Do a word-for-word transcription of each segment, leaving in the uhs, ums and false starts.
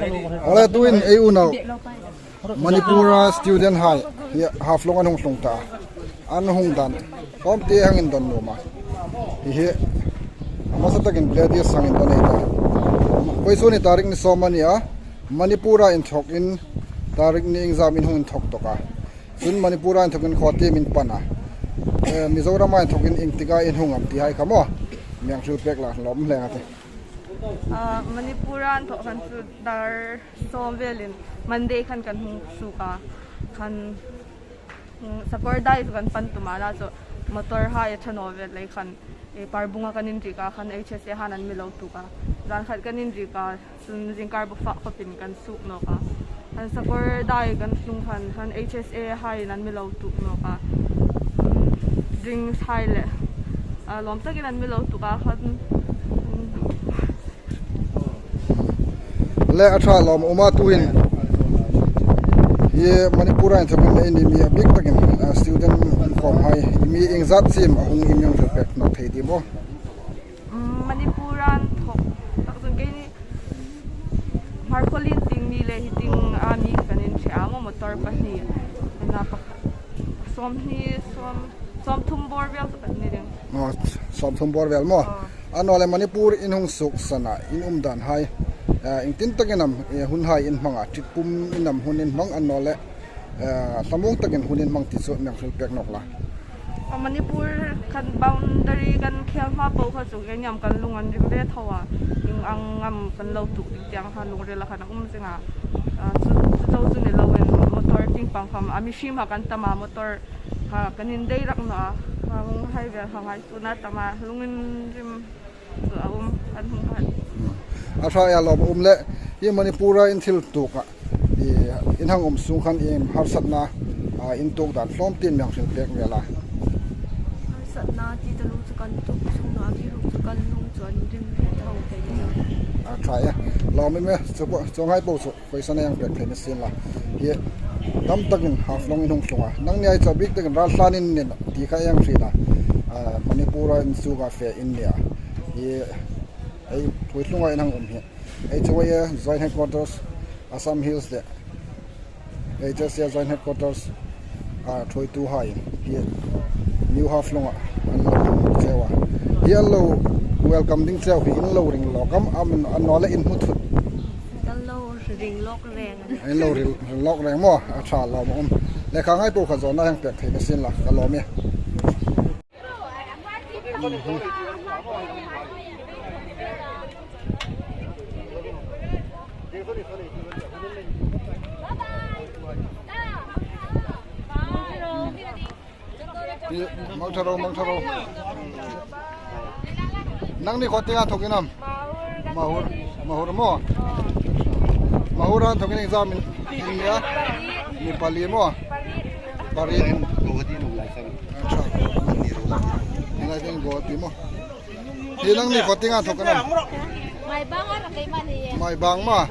Ole, tuhin ei unau Manipura student hai hi Haflong an hung tlung ta. An hung dan khawm ti hang indon nuom a. Hi hi a hmasa takin Gladys hang indon ei ta. Vawisun hi tarik ni sawm a ni a. Manipura inthokin tarik ni exam in hung inthok tawk a. Chun Manipura inthokin khaw tiem in pan a. Eh, Mizorama inthokin iengtika in hung am ti hai kha maw, mi hang hril pek la, lawm hle a tih. Ah, Manipura inthok khan chu dar sawm velin Monday khan kan hung suok a. Khan, mm, Sakawrdai chu kan pan tum a, chu motor hai a ṭha naw vel lei khan, eh, Parbunga kan inrik a, khan H S A han an mi lo tuok a. Zan khat kan inrik a, chun zingkar bu fak khawpin kan suok nawk a. Khan Sakawrdai kan tlung khan, khan H S A haiin an mi lo tuok nawk a. Drinks hai le, ah, lawm takin an mi lo tuok a, khan, mm. Le, a ṭha, lawm a um a, tuhin hi Manipura inthokin ei ni mi a bik takin, ah, student khawm hai mi iengzat siem a hung, i mi hang hril pek nawk thei ding maw? Mm, Manipura inthok tak chun keini Hmarkhawlien tieng ni le hi tieng a mi kan inṭhe a maw, motor pahni. Ina pakhat, sawmhni, sawm, sawmthum bawr vel chu kan ni ding. Aw, sawmthum bawr vel maw? Aw. A naw le Manipur in hung suok san a, in um dan hai, eh, iengtin takin am, eh, hun hai in hmang a, ṭip pum in am hun in hmang a naw le, eh, hlamuong takin hun in hmang ti chu mi hang hril pek nawk la. A Manipur khan boundary kan khel hma po kha chu keini am kan lung an ring ve tho a. Ieng ang am kan lo tuok ding ti ang kha lungrila khan a um zing a. Ah, chu, chu chau chu ni loin motor tieng pang khawm a mi hrim ha kan tam a, motor ha kan indei rak naw a. Hang hai vel hang hai chu na tam a, lung inrim chu a um, kan hung khan. A ṭha a, lawm a um le, hi Manipura in thil tuok a, i, in hang um sung khan i harsatna, a, in tuok dan hlawm tin mi hang hril pek ve la. Harsatna ti taluo chu kan tuok sung a, mi ruok chu kan lung chu an rim ve tho thei. A ṭha a, lawm a um e, chu po, chuong hai po chu. Pawisa nei hang pek thei ni sien la. Hi dam takin Haflong in hung tlung a. Nangni hai chu a bik takin ral hlan in ni naw ti kha ei hang hriet a. Ah, Manipur-a inchuk a fe in ni a. Hi ei Thuoithlunga in hang um hi. Ei chu ei Joint Headquarters, Assam Hills le H S A Joint Headquarters, ah, thuoituhai hi New Haflong-a an lo cheu a. Hi an lo welcome ding cheu hi in lo ring lawk am, am an naw le in hmu thut. Kan lo ring lawk reng. In lo ring, ring lawk reng maw, a ṭha lawm a um. Lekha ngai po kha zawna hang pek thei ni sien la, ka lawm e. Mangtha ro, mangtha ro. Nangni khaw tienga inthok in am? Mahur. Mahur maw? Mahur-a inthok in exam in, in nia? Mi pali maw? Pariet. Acha. Ni lai ding Guwahati maw? Hi nangni khaw tienga inthok in am? Maibang-a ka kei mani. Maibang maw?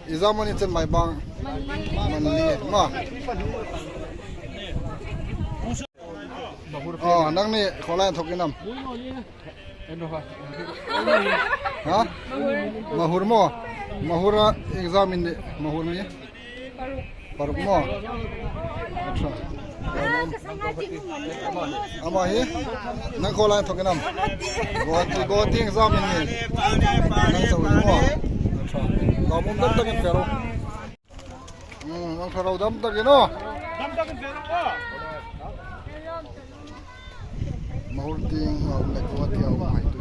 Exam ni chen Maibang. Manli. Manli maw? Oh, nangni khaw lai inthok in am? Ha? Mahur maw? Mahur-a exam in ni, Mahur ni? Paruk maw? Acha. Ama hi? Nang khaw lai inthok in am? Guwahati, Guwahati exam in ni. Nang chau maw? Acha. Lawm um dam takin fe ro. Hmm, nang fe ro dam takin aw. Mahur tieng, Mahur le Guwahati-a um hai tu.